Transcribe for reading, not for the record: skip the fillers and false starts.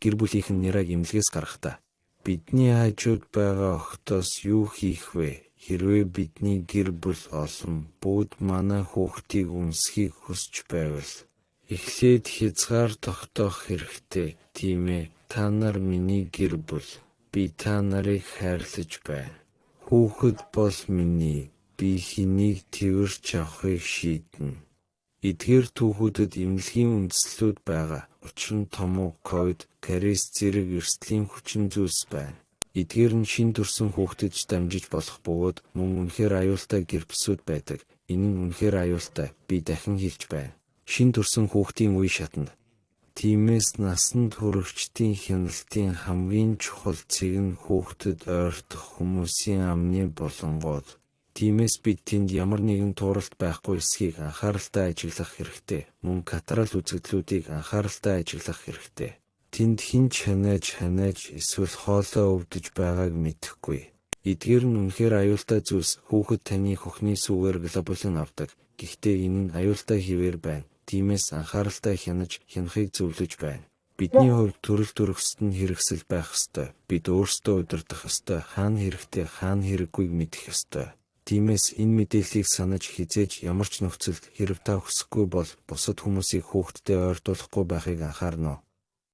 Гэр бүлийнх нь Нераг эмнэлгээс гаргахдаа. Бидний хажууд байгаа охидоос юу хийх вэ? Хэрвээ бидний гэр бүл олон бүгд манай хүүхдийг үнсэхийг хүсч байвал эхлээд хязгаар тогтоох хэрэгтэй, тийм ээ? Та нар миний гэр бүл. Би та нарыг хайрлаж байна. Хүүхэд бол миний. Би хэнийг тэвэрч авахыг шийднэ. Эдгээр түүхүүдэд эмнэлгийн үндслүүд байгаа. Учир нь том уу, ковид, кариес зэрэг эрсдлийн хүчин зүйлс байна. Эдгээр нь шинэ төрсэн хүүхдэд ч дамжиж болох бөгөөд мөн үнэхээр аюултай герпесүүд байдаг. Энэ нь үнэхээр аюултай. Би дахин хэлж байна. Шинэ төрсэн хүүхдийн үе шатанд. Тиймээс насанд хүрэгчдийн хяналтын хамгийн чухал цэг нь хүүхдэд ойртох хүмүүсийн амны болонгууд. Тиймээс бид тэнд ямар нэгэн тууралт байхгүй эсэхийг анхааралтай ажиглах хэрэгтэй. Мөн катарал үзэгдлүүдийг анхааралтай ажиглах хэрэгтэй. Тэнд хэн ч ханиаж ханиаж эсвэл хоолой өвдөж байгааг мэдэхгүй. Эдгээр нь үнэхээр аюултай зүйлс. Хүүхэд таны хөхний сүүгээр глобулин авдаг. Гэхдээ энэ нь аюултай хэвээр байна. Тиймээс анхааралтай хянаж, хянахыг зөвлөж байна. Бидний хувьд төрөл төрөсөд нь хэрэгсэл байх ёстой. Бид өөрсдөө удирдах ёстой. Хаана хэрэгтэй, хаана хэрэггүйг мэдэх ёстой. Тиймээс энэ мэдээллийг санаж хэзээ ч ямар ч нөхцөлд хэрэв та хүсэхгүй бол бусад хүмүүсийг хүүхэдтэй ойртуулахгүй байхыг анхаарна уу?